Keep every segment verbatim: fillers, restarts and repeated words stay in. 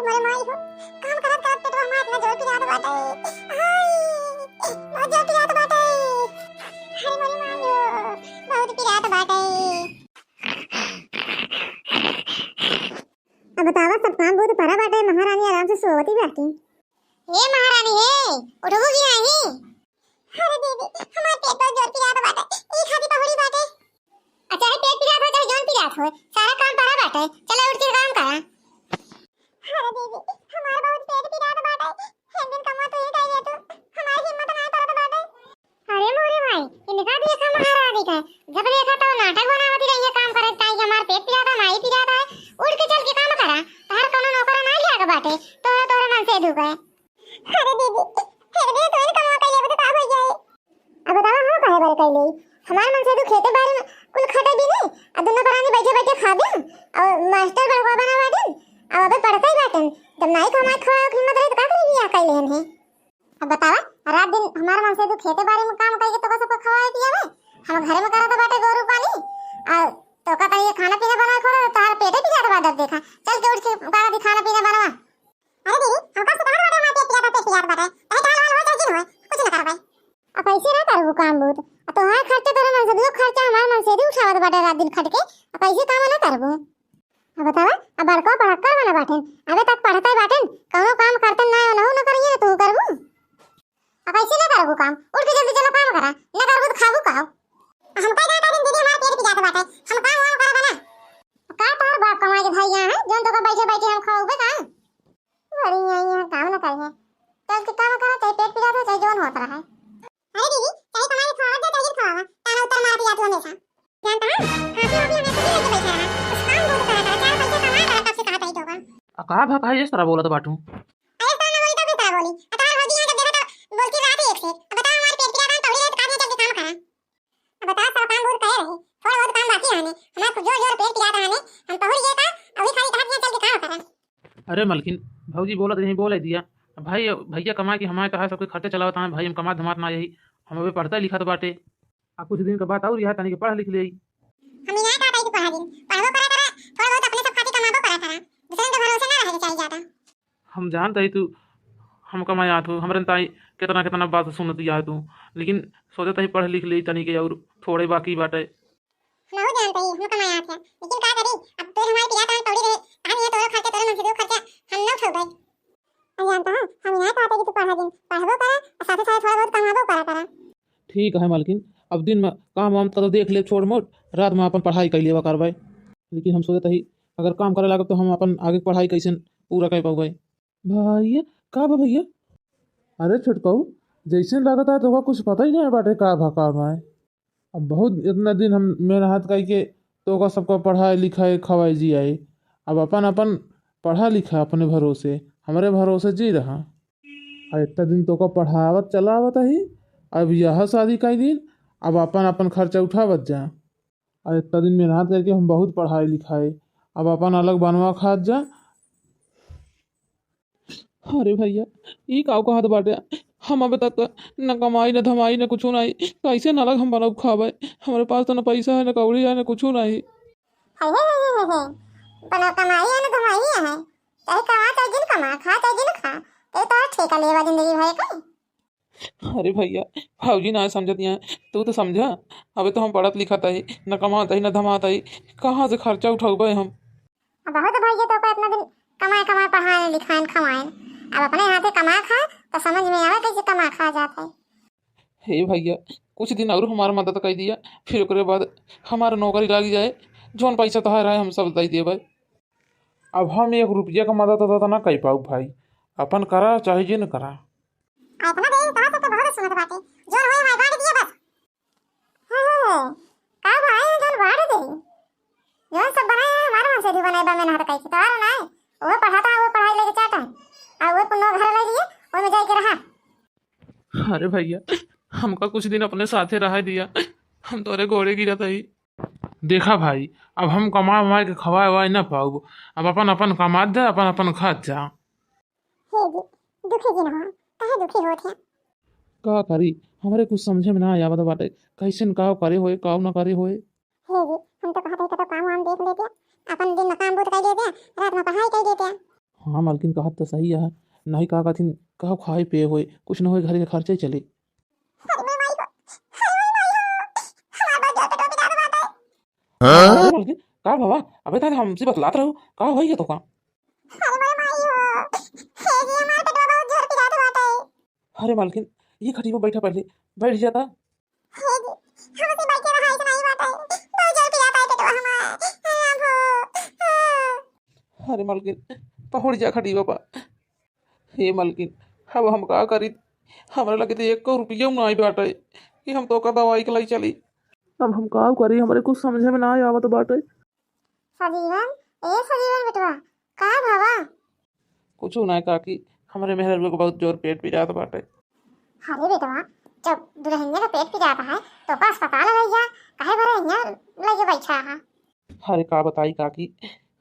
अरे माई हो, काम करत करत पेटवा हमार इतना जोर पिरात बाटे। हाय, बहुत जोर पिरात बाटे। अरे मोरे माई हो, बहुत पिरात बाटे। अब बतावा, सब काम बहुत परा बाटे, महारानी आराम से सोवती बाटी। ए महारानी, ए, उठबू कि नाही? अरे दीदी, हमार पेट बहुत जोर पिरात बाटे, ई खातिर बहुरी बाटे। अच्छा, है पेट पिरात हो चाहे जौन पिरात हो, सारा काम परा बाटे, चला उठ के काम करा। अरे दीदी, हमार बहुत पेट पिरात बाटे, एक दिन कमवा तू ही कइले तू, हमार हिम्मत ना परत बाटे। अरे मोरे भाई, इनका देखा महारानी का, जब देखा तब नाटक बनावती रही है, काम करे ताई कि हमार पेट पिरात है, माई पिरात है, उठ के चल के काम करा, तहार कौनो नौकर ना लिया के बाटे, तोहरा तोहरे मन से दुख है। अरे दीदी, फिर भी तू इनका मौका लेबे तो का हो जाए? अब बतावा, हम काहे बारे कइले? हमार मन से तू खेते बारी में कुल खटे भी नहीं, आ दोनों परानी बैठे बैठे खाबे, और मास्टर बड़का बना बाटिन, और अबे पढ़ते ही बाटिन, जब नाई कमाए खवाए के हिम्मत रही तो का करी बियाह कइले हन है? अब बतावा, रात दिन हमार मन से तू खेते बारी में काम करके तो सबको खवाए पियावे, हम घरे में करत बाटे गोरू पानी, आ तो का कहीं खाना पीना बनाए खोले तो तोहार पेटे पिरात बा, जब देखा चल के उठ के करा दी खाना पीना बनवा। अरे दीदी, हम कब से कहत बाटे हमार पेट पिरात बा, पेट पिरात बाटे। चाहे का हाल हो, चाहे जिन हो, कुछ ना करबै। अब कैसे ना करबू काम बूत? अब तोहार खर्चा तोरे मन से दू, खर्चा हमार मन से दू उठावत बाटे रात दिन खट के। अब कैसे काम ना करबू? अब बतावा, अब बड़का पढ़क्कर वाला बाटेन। अबे तक पढ़ते बाटेन, कौनो काम करते ना, ओनहु ना करिए, तू करबू? अब कैसे ना करबू काम? उठ के जल्दी चलो काम करा, ना करबू तो खाबू का? हम कह देता दिन दीदी हमार पेट पिरात बाटे, हम काम वाम करब ना। का तोहर बाप कमाए के भाई यहाँ है, जौन तोका बैठे बैठे हम खवाउबे का? बड़ी आई यहाँ काम न करिए। चल के काम करा, चाहे पेट पिरात हो, चाहे जौन होत रहे। अरे दीदी, चाहे कमाई खावा जा, चाहे जिन खावा, ताना उत्तर मारत जात हो हमेशा। जानता है, खांसी हो गई हमें, खुद ही लेके बैठा रहा। कुछ काम दूर करा करा, चार पैसे कमा करा, कब से कहा तई तो का। आ का भा भाई, इस तरह बोलत बाटू? अरे तो ना बोली तो किस तरह बोली? अतार भौजी यहाँ जब देखा तो बोलती रहती एक से। अब बताओ, हमारे पेट पिरात है, तौड़ी रहे तो काट में चल के काम करा। अब बताओ, सब काम बूत करे रही, थोड़ा बहुत काम बाकी है हमें। हमार खुद जोर जोर पेट पिरात है हमें, हम पहुँच गए का, अभी खाली कहा दिया चल के काम करा। अरे मलकिन, भौजी बोलत रही, बोले दिया। भाई, भैया कमा के हमारे तहार सबके खर्चा चलावत हैं भाई, हम कमा धमात ना यही, हम अबे पढ़ता लिखत बाटे। आ कुछ दिन के बाद और यह तनी के पढ़ लिख ले। हम ही ना कहता कि पढ़ा दिन, पढ़बो करा करा, थोड़ा बहुत अपने सब खातिर कमाबो करा करा, दूसरे के भरोसे ना रहे के चाहिए ज्यादा। हम जानत हई तू हम कमाए आत हो, हमरे ताई केतना केतना बात सुनत आत हो, लेकिन सोचत हई पढ़ लिख लेई तनी के और थोड़े बाकी बाटे। हमहू जानत हई हम कमाए आत है, लेकिन का करी, अब पेट हमारे पिरात है, तौड़ी रहे, कहा नहीं है तोरो खर्चा, तोरो मन से दो खर्चा हम ना उठौबै। अरे जानता है, हम यहाँ कहते कि तू पढ़ा दिन, पढ़बो करा और साथे साथे थोड़ा बहुत कमाबो करा करा। ठीक है मालकिन, अब दिन में काम वाम तो देख ले छोट मोट, रात में अपन पढ़ाई कर लेवा करबै। लेकिन हम सोचत हई अगर काम करे लागब तो हम अपन आगे पढ़ाई कैसे पूरा कर पाउबै। भैया, का बा भैया? अरे छोटकऊ, जैसे लागत है तोका कुछ पता ही नहीं बाटे का भा का ना है। अब बहुत इतना दिन हम मेहनत करके तोका सबका पढ़ाई लिखाई खवाई जियाई, अब अपन अपन पढ़ा लिखा अपने भरोसे, हमरे भरोसे जी रहा। आ इतना दिन तोका पढ़ावत चलावत ही, अब यह शादी कई दिन, अब अपन अपन खर्चा उठावत जा। आ इतना दिन मेहनत करके हम बहुत पढ़ाई लिखाई, अब अपन अलग बनवा खात जा। अरे भैया, ई का कहत बाटे? हम अबे तक न कमाई, न धमाई, न कुछू नाई। कैसे न अलग हम बनब खाबे? हमरे पास तो न पैसा है, न कौड़ी है, न कुछू नाई। हे, हे, हे, हे, हे। बना कमाई है, न धमाई है। चाहे कमा, चाहे जिन कमा, खा, चाहे जिन खा। ते तो ठेका लेवा जिंदगी भर के। अरे भैया, भौजी ना समझत यहाँ, तू तो समझा। अबे तो हम पढ़त लिखत हई, न कमात हई, न धमात हई, कहाँ से खर्चा उठौबे हम? अब बहुत भैया तो का इतना दिन कमाए कमाए पढ़ाए लिखाए खवाए, अब अपने हाथे कमा खा तो समझ में आवे कैसे कमा खा जात है। हे भैया, कुछ दिन और हमार मदद कर दिया, फिर ओकरे बाद हमार नौकरी लाग जाए, जौन पैसा तोहार है हम सब दे देबे। अब हम एक रुपया का मदद तो ना कर पाऊ भाई, अपन करा चाहे जिन करा। आ, इतना देर तोहरा सबके बहुत सुनत बाटे। जोन होई भाई बांट दिया बस। हाँ, हाँ, का भाई जोन बांट दे। जोन सब बनाए हैं, हमारे मन से भी बनाए बा, मेहनत कई के तोहार ना है। वो पढ़ाता है, वो पढ़ाई लेके चाहता है। आ वो पुनो घर ले लिए, वो में जाके रहा। अरे भैया, हमका कुछ दिन अपने साथे रहा दिया, हम तोरे गोड़े गिरत हई। देखा भाई, अब हम कमा वमाए के खवाए वाए ना पाउब, अब अपन अपन कमात जा, अपन अपन खात जा। हे जी, दुखी जिन हो, काहे दुखी होत है? का करी, हमरे कुछ समझे में ना आवत बाटे, कैसन का करे होए, का ना करे होए। हे जी, हम तो कहत हई कतो काम वाम देख लेते, अपन दिन में काम बूत कर लेते, रात में पढ़ाई कर लेते। हाँ मलकिन, कहत तो सही है, नहीं का कथिन, कहो खाए पिए होए, कुछ न होए, घरे के खर्चा ही चले। अरे मोर माई हो, अरे मोर माई हो, हमार बहुत जोर पेटवा पिरात बाटे। हाँ? अरे मलकिन, का भवा? अबे ताले हमसे बतलात रहो, का होई है तो का? अरे मोर माई हो, हे जी, हमार पेटवा बहुत जोर पिरात बाटे। अरे मलकिन, ये खटिया पे बैठा पहले, बैठ जाता। हे जी, हमसे बैठ के रहा, ऐसा नहीं बात है। बहुत जोर पिरात है पेटवा हमार। हे अम्भो, हाँ। अरे मलकिन, पहुड़ जा खटिया पर। हे मलकिन, अब हम का करी? हमरा लगे तो एको रुपया नाई बाटे कि हम तोका दवाई के लाई चली। अब हम का करी, हमरे कुछ समझे में ना आवत बाटे। सजीवन, ए सजीवन बेटवा, का भवा? कुछ ना काकी, हमरे मेहररुआ के बहुत जोर पेट पिरात बाटे। अरे बेटवा, जब दुल्हनिया का पेट पिरात है तो ओका अस्पताल ले जा, काहे भरे हियां लेके बैठा है? अरे का बताई काकी,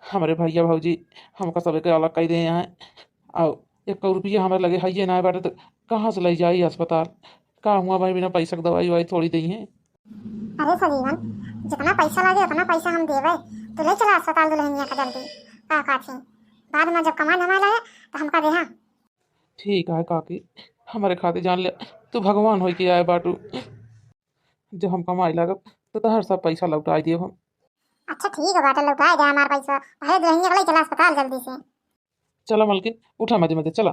हमरे भैया भौजी हमका सबके अलग कर दे हैं, और एक रुपया हमरे लगे हइये ना बाटे तो कहाँ से ले जाई अस्पताल? का हुआ भाई, बिना पैसा के दवाई ववाई थोड़ी देई हैं। अरे सजीवन, जितना पैसा लागे उतना पैसा हम देबे, तू ले चला अस्पताल दुल्हनिया का जल्दी। का काथी, बाद में जब कमाए धमाए लागे तो हमका देहा। ठीक है काकी, हमारे खातिर जान ले, तू भगवान होई के आए बाटू। जब हम कमाई लागब तो तहर सब पैसा लौटाई देब हम। अच्छा ठीक है बाटे, लौटाई दे हमार पैसा, पहले दुल्हनिया का ले चला अस्पताल जल्दी से। चला मलकिन, उठा मजे मजे चला।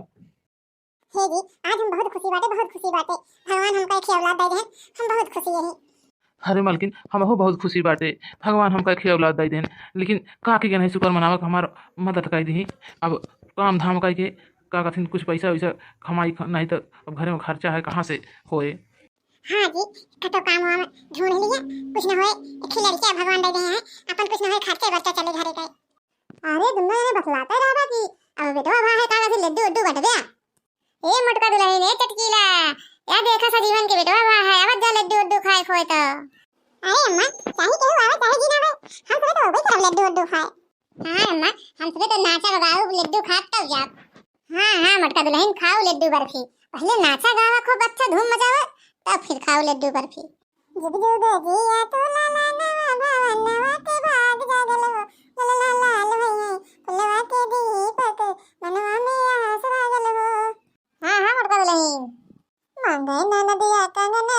हे जी, आज हम बहुत खुशी बाटे, बहुत खुशी बाटे। भगवान हमका एक औलाद दे देहन, हम बहुत खुशी यही। अरे मलकिन, हमहू बहुत खुशी बाटे, भगवान हमका एक औलाद दे देहन। लेकिन काकी के नहीं शुक्र मनावा कि हमार मदद कर दी। अब काम धाम करके का कथिन कुछ पैसा वैसा कमाई ख-, नहीं तो अब घरे में खर्चा है कहाँ से होए। हाँ जी, कतो काम वाम ढूंढ लिया, कुछ न होए, एक ही लड़किया भगवान दे दे हैं, अपन कुछ न होए खर्चे बर्चा चले घरे के। अरे दुन्नो जने बतलाते रहबा कि अब बेटवा भा है कागज लड्डू उड्डू बटबे। ए मोटका दुल्हन, ए चटकीला, या देखा सजीवन के बेटवा भा है, अब जा लड्डू उड्डू खाए खोए तो। अरे अम्मा, चाहे केहू आवे चाहे जी ना आवे, हम सबे तो होबे करब लड्डू उड्डू खाए। हाँ अम्मा, हम सबे तो नाचा गाऊ लड्डू खात तब जाब। हाँ हाँ मोटका दुल्हन, खाओ लड्डू बर्फी, पहले नाचा गावा खूब अच्छा धूम मचावा, तब फिर खाओ लड्डू बर्फी। जुग जुग जिया तू लाला नवा भवनवा के भाग जागल हो, लाला लाल भैया फुलवा के दीपक मनवा में आस लागल हो। हाँ हाँ मोटका दुल्हन। मांगे ननदिया कंगनवा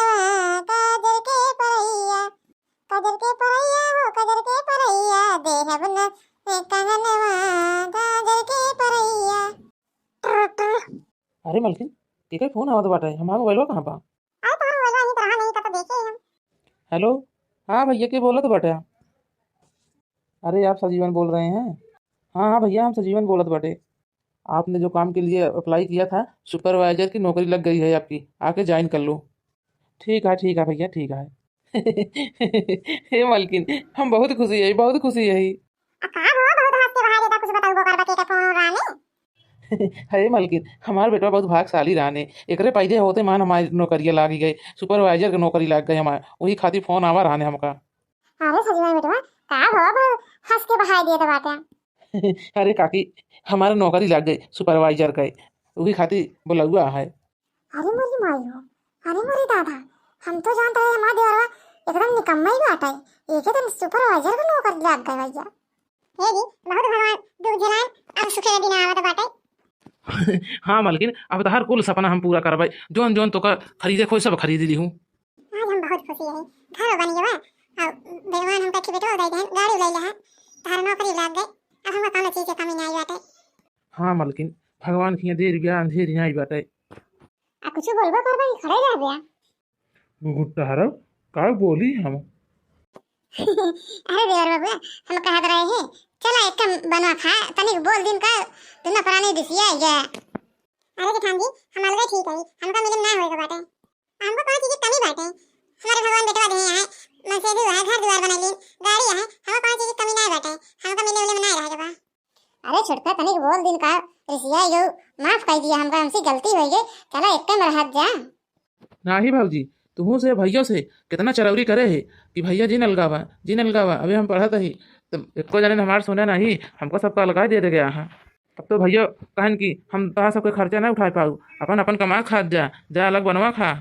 काजर के परैया, काजर के परैया हो काजर के परैया, देहब न कंगनवा काजर के परैया। ट्र, ट्र। अरे मलकिन, केकर फोन आवत बाटे? हमार मोबाइलवा कहाँ बा? अरे तोहर मोबाइलवा यहीं तो रहा नहीं, तब तो देखे ही हम। हेलो, हाँ भैया, के बोलत बाटे? अरे आप सजीवन बोल रहे हैं? हाँ हाँ भैया, हम सजीवन बोलत बाटे। आपने जो काम के लिए अप्लाई किया था, सुपरवाइजर की नौकरी लग गई है आपकी, आके ज्वाइन कर लो। ठीक है ठीक है भैया, ठीक है। हे मलकिन, हम बहुत खुशी है, बहुत खुशी है। आ का हो, बहुत हंस के बहाय देता, कुछ बताऊ बोकर बके के फोन रानी। हे मलकिन, हमार बेटवा बहुत भागशाली रहने, एकरे पैदे होते मान हमारी नौकरिया लागी गई, सुपरवाइजर के नौकरी लाग गई हमार, वही खातिर फोन आवा रहने हमका। अरे सजवा बेटवा, का हो, बहुत हंस के बहाय देत बाटे। अरे काकी, हमार नौकरी लाग गई सुपरवाइजर के, वही खातिर बुलौआ है। अरे मोरी माई हो, अरे मोरी दादा, हम तो जानत रहे हमार देवरवा एकदम निकम्मा ही बाटे, एके दिन सुपरवाइजर के नौकरी लाग गई भैया। हे जी, बहुत भगवान दुख झेलान, अब सुखे के दिन आवत बाटे। हाँ मलकिन, अब तहार कुल सपना हम पूरा करबै, जौन जौन तोका खरीदे खोई सब खरीद लीहूँ। आज हम बहुत खुशी है, घर बन गवा, अब भगवान हमका के बेटवा दे देहन, गाड़ी उलाई लेहन, तहार नौकरी लाग गई, अब हमका कौनो चीज के कमी नहीं बाटे। हाँ मलकिन, भगवान के यहाँ देर बिया अंधेर नहीं बाटे। आ कुछ बोलबो करबा कि खड़े रहबे? गुगुट्टा हरब, का बोली हम? अरे देवर बबुआ, हम कहत रहे हैं, चला एक कम बनवा खा, तनिक बोल दिन का, दुनो प्राणी दिसिया है। अरे जेठान जी, हम अलगे ठीक है, हमका मिले में ना होए के बाटे। हमको कौन चीज की कमी बाटे? हमारे भगवान बेटवा दे हैं, मनसेधु है, घर दुआर बनैलीन, गाड़ी है, हमको कौन चीज की कमी ना बाटे, हमका मिले उले में ना रहे के बा। अरे छोटका, तनिक बोल दिन का, रिसिया यो, माफ कर दिया हमका, हमसे गलती हो गई, चला एक कम रहत जा। नाही भौजी, तुहू से भैया से कितना चरौरी करे है कि भैया जिन अलगावा, जिन अलगावा। अबे हम पढ़त ही, तो एको जने हमार सुने नहीं, हमको सबका अलगा दे दे गया है। अब तो भैया कहन कि हम तोहार सबके खर्चा ना उठाए पाऊ, अपन अपन कमा खात जा, जा अलग बनवा खा।